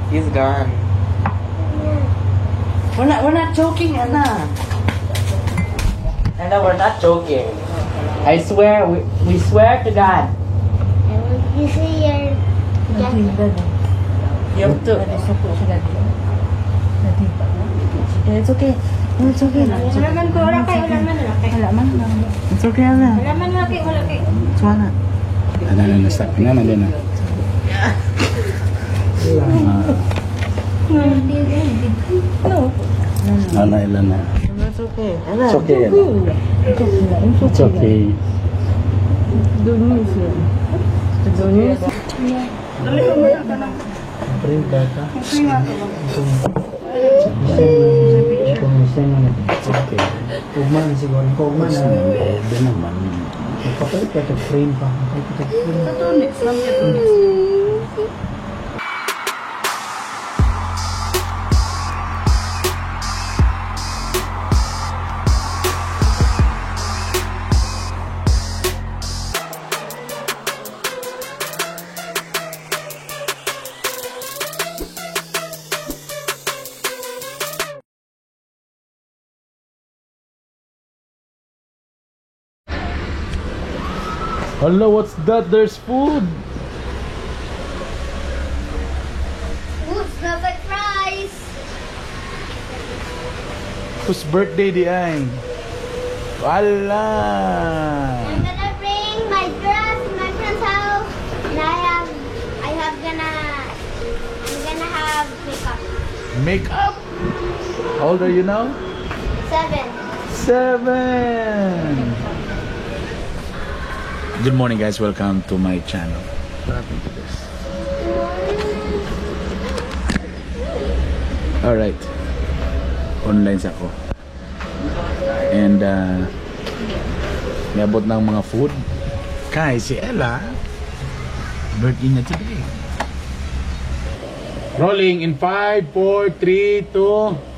He's gone. We're not joking, Anna. Anna, we're not joking. I swear, we swear to God. I want to see your jacket. You have to. It's okay. It's okay. Wala man ko, wala kay, wala man, wala kay. Wala man. It's okay, Ana. Wala man, wala kay, wala kay. Wala. Ana na stop. Ana na din na. No. Ana ila na. It's okay. Ana. It's okay. Ana. It's okay. Don't miss it. Don't miss it. Print data. It's okay. Ugma na siguro. Ugma na. Di naman. Magpapalit pa ito frame pa. Magpapalit pa ito frame. Hello, what's that? There's food. Ooh, smells like fries. Whose birthday di ay? Wala. I'm gonna bring my dress to my friend's house, and I have gonna, I'm gonna have makeup. Makeup. How old are you now? 7. 7. Good morning, guys. Welcome to my channel. What happened to this? All right. Online sa ako. And niabot ng mga food. Kay si Ella, birthday niya today. Rolling in 5, 4, 3, 2.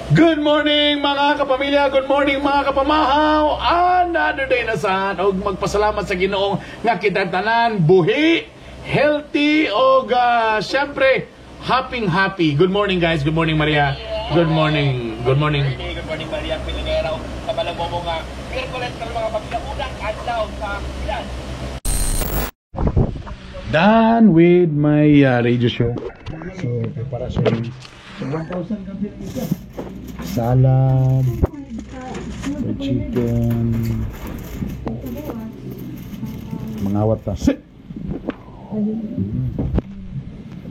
Good morning, mga kapamilya, good morning, mga kapamahaw. Another day na saan og magpasalamat sa Ginoo nga kitang tanan buhi, healthy og syempre happy happy. Good morning, guys. Good morning, Maria. Good morning. Good morning. Good morning, Maria Pilinero. Sa Malabobo nga, Miyerkules karon, mga pamilya, unang adlaw sa bulan. Done with my radio show. So, preparasyon. So 1,000 kami isa. Salad, the chicken, mangawat ta. Sit!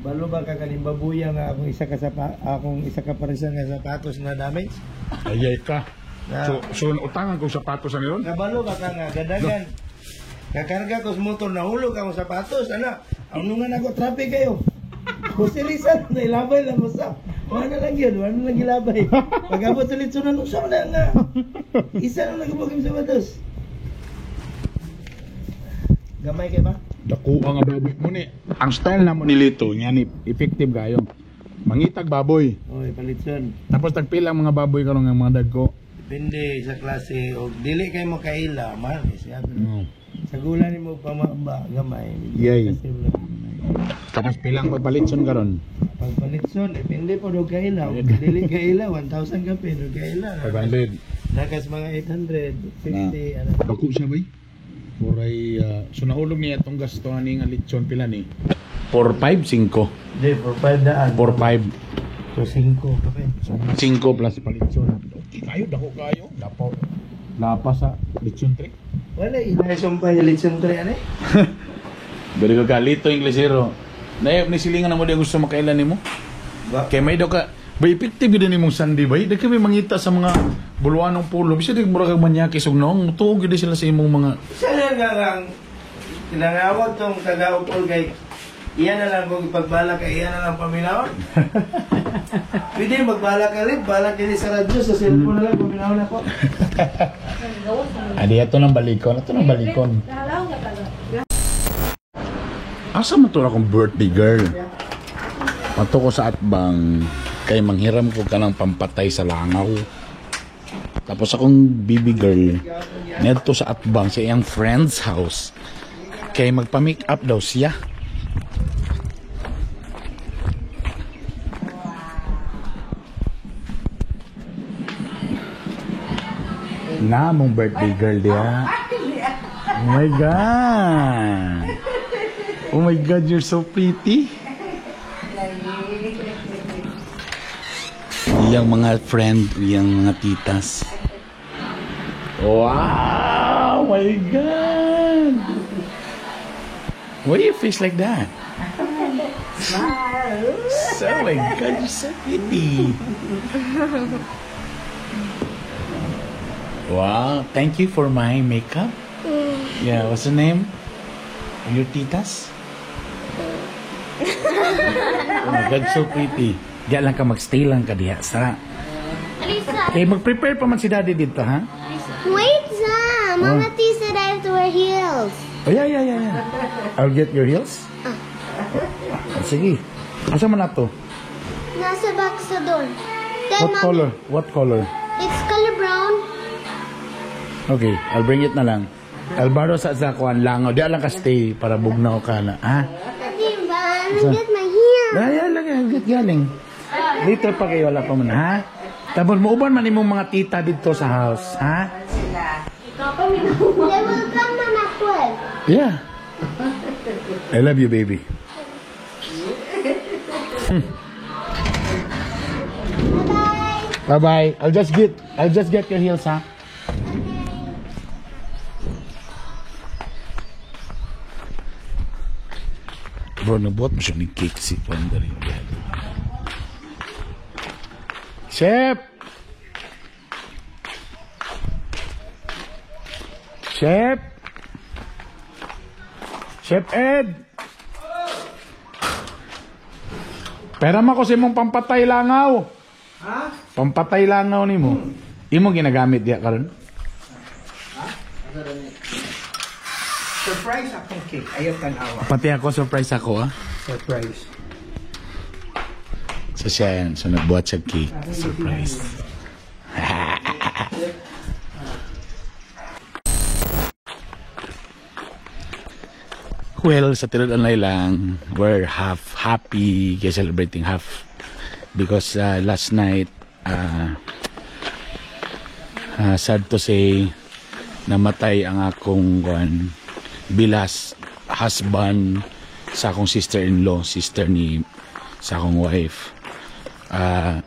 Balo ba ka kaning babuya nga akong isa ka parisan nga sapatos na damage? Ayay ka. Na, So utangan kong sapatos ang yun? Kabalo ba ka nga gadagan? Kakarga ko sa motor, nahulog akong sapatos, ana. Ang nungan ako traffic kayo. Jose Rizal, na ilabay lang mo sa. Wala na lang yun, wala na lang ilabay. Pag abot sa litsunan, usa na nga. Isa na lang yung sapatos. Gamay kay ba? Dako ang baboy mo ni. Ang style na mo ni Lito, nga ni effective kayo. Mangitag baboy. Oy, palitson. Tapos tagpila ang mga baboy karon nga mga dagko. Depende sa klase o dili kay mo kaila, mahal kay siya. Mm. Sa gula nimo pamaba gamay. Yay. Kasi wala. Tapos pilang pagpalitson karon? Pagpalitson, depende po do kaila. Kung dili kaila, 1,000 ka pa do kaila. 500. Nakas mga 850 ano. Dako siya bay. Muray so nahulog niya itong gasto ani nga litson pila ni? 4 5 5. Di, for 5 daan. 4 5. So 5 kape. 5 plus palitson. Okay kayo, dako kayo. Lapo. Lapa sa litson trick. Wala ina sumpay litson tre ani. Very good ka Lito Inglesero. Naayop ni silingan na mo di gusto makailan nimo. Ba? Kay may daw ka bay effective gyud nimong Sunday bay. Di kami mangita sa mga buluanong pulo. Bisa di mura kag manyakis og noong tuog gyud sila sa imong mga Sa nga nga tinangawag tong taga-upol kay iya na lang kung ipagbala kay iya na lang paminawon. Pwede magbala ka rin, bala dili sa radyo, sa cellphone na lang paminawon ako. Adi ato nang balikon, ato nang balikon. Asa man to akong birthday girl? Pato ko sa atbang kay manghiram ko kanang pampatay sa langaw. Tapos akong baby girl nedto sa atbang sa iyang friend's house. Kay magpa-make up daw siya. Namong birthday girl diha. Oh my God. Oh my God, you're so pretty. Iyang mga friend, iyang mga titas. Wow! My God! Why do you face like that? So, oh my God, you're so pretty. Wow, thank you for my makeup. Yeah, what's the name? Your titas? Oh my God, so pretty. Diya lang ka, magstay lang ka diha sa. Alisa. Okay, mag-prepare pa man si daddy dito, ha? Wait, Sam. Mama T said I have to wear heels. Oh, yeah. I'll get your heels. Oh, sige. Asa man na to? Nasa box sa door. Then, What Mommy, color? What color? It's color brown. Okay, I'll bring it na lang. Alvaro sa kuan langaw. Di lang ka stay para bugnaw ka na. Ha? Di ba? I'm get my heels. Yeah, lang, I'll get galing. Later pa kayo, wala pa man, ha? Tapos muuban man imong mga tita dito sa house, ha? They will come Mama 12. Yeah. I love you, baby. Bye-bye. Bye-bye. I'll just get your heels, ha? Bro, nabuhat mo siya ng cake si Wandering. Chef! Chef! Chef Ed! Pera mo ko sa imong pampatay langaw. Ha? Pampatay langaw nimo. Imo ginagamit diya karon? Surprise akong cake. Ayaw tanawa. Pati ako surprise ako ah. Surprise. So siya yan. So nagbuhat siya cake. Surprise. Well, sa tinud anay lang, we're half happy kay celebrating half because last night sad to say namatay ang akong kuan bilas husband sa akong sister-in-law, sister ni sa akong wife.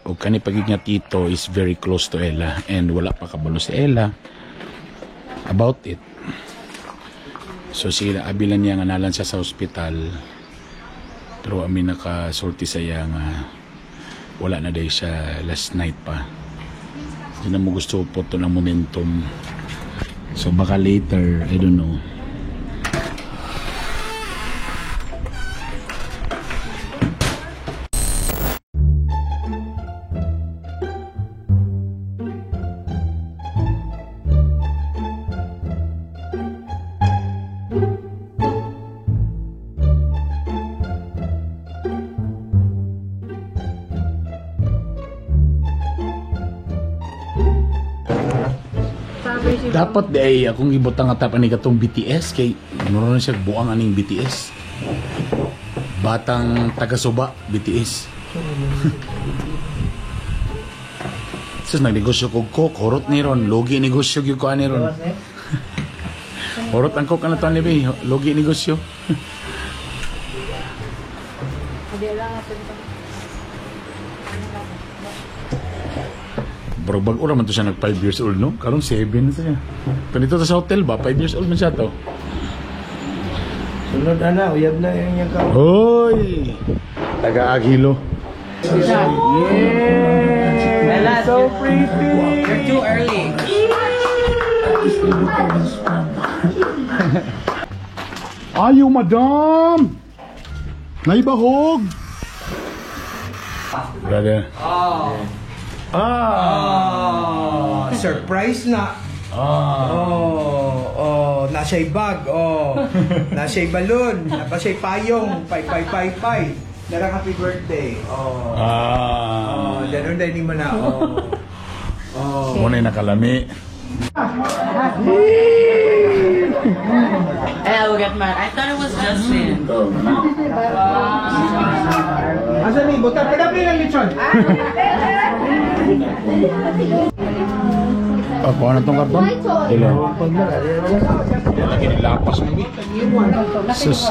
Ug kani pagig nga tito is very close to Ella and wala pa kabalo si Ella about it. So sila abilan niya nga nalan siya sa ospital. Pero ami nakasulti sa iya nga wala na day siya last night pa. Hindi na mo gusto po to ng momentum. So baka later, I don't know. Dapat di ay akong ibutang atap ani katong BTS kay mura na siya buang aning BTS. Batang taga-suba BTS. Sus nagnegosyo ko coke, horot ni ron, logi negosyo gyud ko ani ron. Horot ang coke ana to ni be, logi negosyo. Bro, bag-o raman to siya nag 5 years old, no? Karon 7 na siya. Pero dito sa hotel ba, 5 years old man siya to. Sunod ana, uyab na yung iyang ka. Hoy! Taga-Aguilo. Yeah! So pretty! You're too early. Ayaw, madam! Naibahog! Brother. Oh. Ah! Oh, surprise na. Ah! Oh, nasa bag, oh. Nasa balon, nasa payong, pay pay pay pay. Darang happy birthday. Oh. Ah! Oh, danon dahil ni mo na. Oh. Oh. Muna yung nakalami. And I will get mad. I thought it was Justin. Asa ni buta padapli lang lechon. Ako na tong karton? Dili. Lagi nilapas mo. Sus,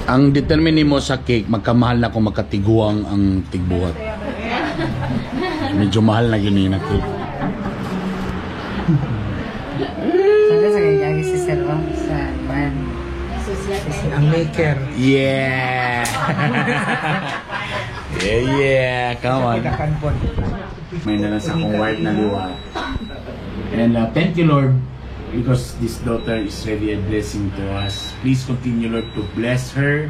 ang determine mo sa cake, magkamahal na kung magkatiguang ang tigbuhat. Medyo mahal na gini na cake. Sana sa kanya si Sir oh, sa ban. Ang maker. Yeah! Yeah, come on. Kanpon. May dala sa akong wife na liwa. And thank you, Lord, because this daughter is really a blessing to us. Please continue, Lord, to bless her.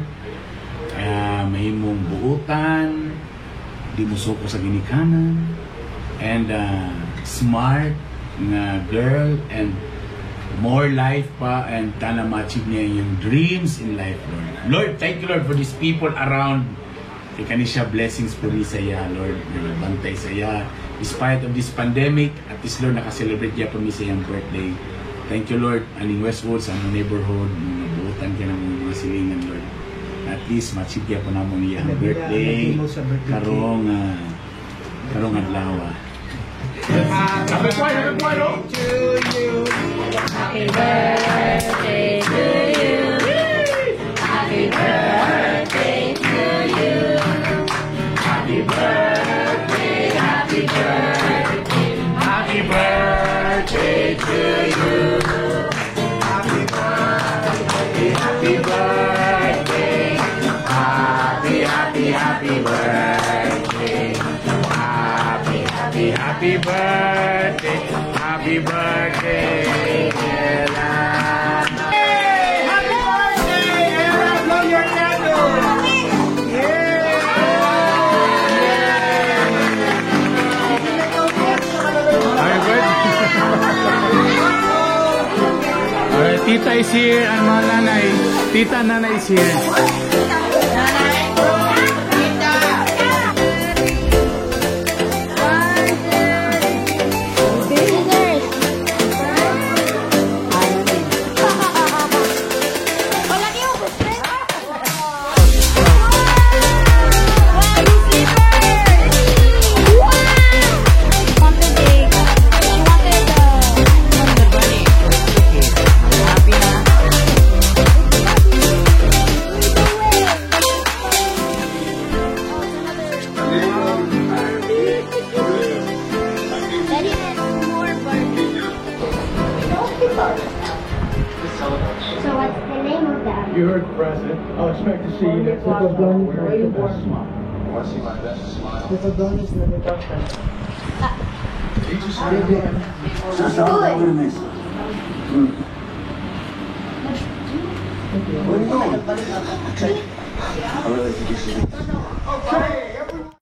Mahimong buutan, di mo suko sa ginikanan, and smart nga girl, and more life pa, and tana ma-achieve niya yung dreams in life, Lord. Lord, thank you, Lord, for these people around. Kay kani siya blessings po ni sa iya, Lord. Bantay sa iya. Despite of this pandemic, at least, Lord, nakaselebrate niya po ni sa iyang birthday. Thank you, Lord. Aning Westwood, sa among neighborhood, mga buutan ka ng mga silingan, Lord. At least, ma-achieve niya po namo iyang birthday. Karong, karong adlaw. Happy birthday, happy birthday, Happy birthday to you. Happy birthday to you. Happy birthday, happy birthday, happy birthday to you. Happy birthday, happy birthday, happy, happy, happy birthday. Happy, happy, happy birthday, happy birthday, Ella. Hey! Happy birthday! Ella, blow your candle! Yeah! Alright, good. Alright, Tita is here and mga nanay. Tita, nanay is here. Scissors. Wala niyo, gusto. Wow, slippers! Wow! She wanted the bunny. Happy na. Daddy has more Barbie. So what's the name of that? You heard the president. I'll expect to see you next week. Wearing your best smile. I want to see my best smile. Tito Donis na may pasta. Good. Where are you going? I really think you should. Okay, everyone.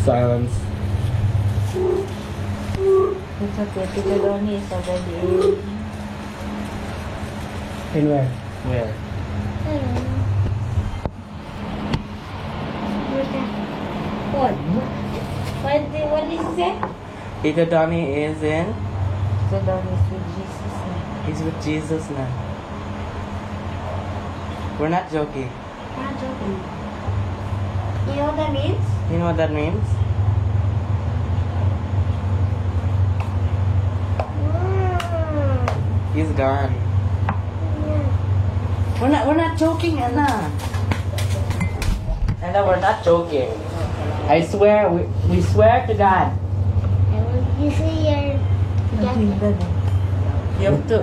Silence. It's okay. Tito Donnie is already in. In where? Where? I don't know. Where's that? What? What did you say? Tito Donnie is in. Tito Donnie is with Jesus na. He's with Jesus now. We're not joking. Not joking. You know what that means? You know what that means? He's gone. Yeah. We're not joking, Ella. Ella, we're not joking. I swear, we swear to God. I want to see your jacket. You have to.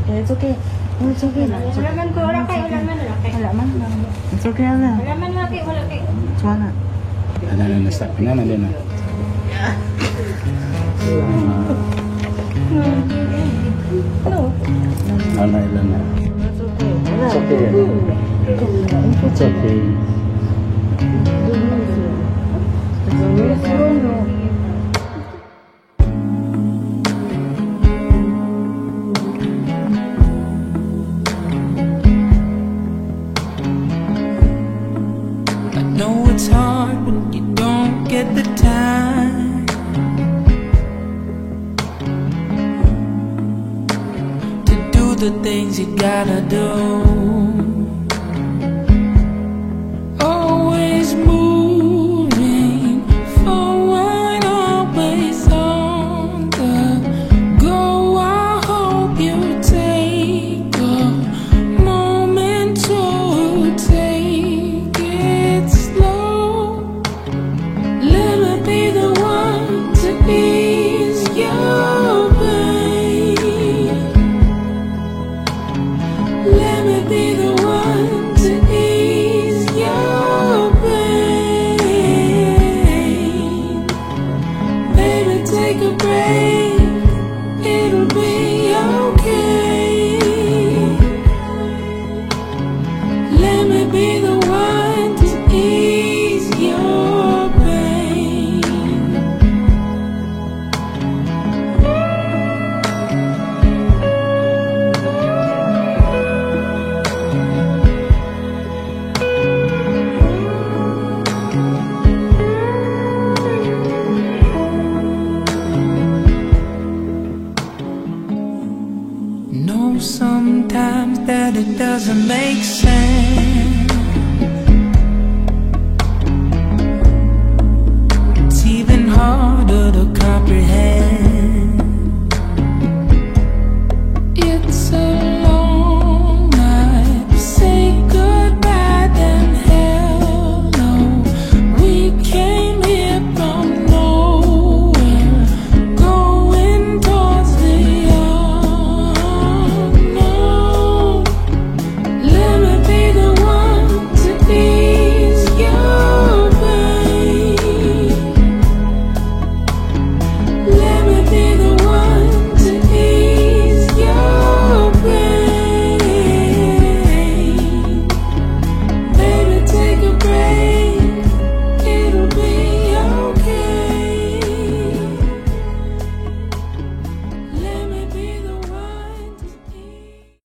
Yeah, it's okay. Oh, it's okay. Wala man ko, wala kay, wala man, wala kay. Wala man. It's okay, Ella. Wala man, wala kay, wala kay. Wala. Ano na, na, stop. Na, na, na. No. Ano, ilan na. It's okay. It's okay. It's okay. It's okay. I know it's hard when you don't get the time. the things you gotta do.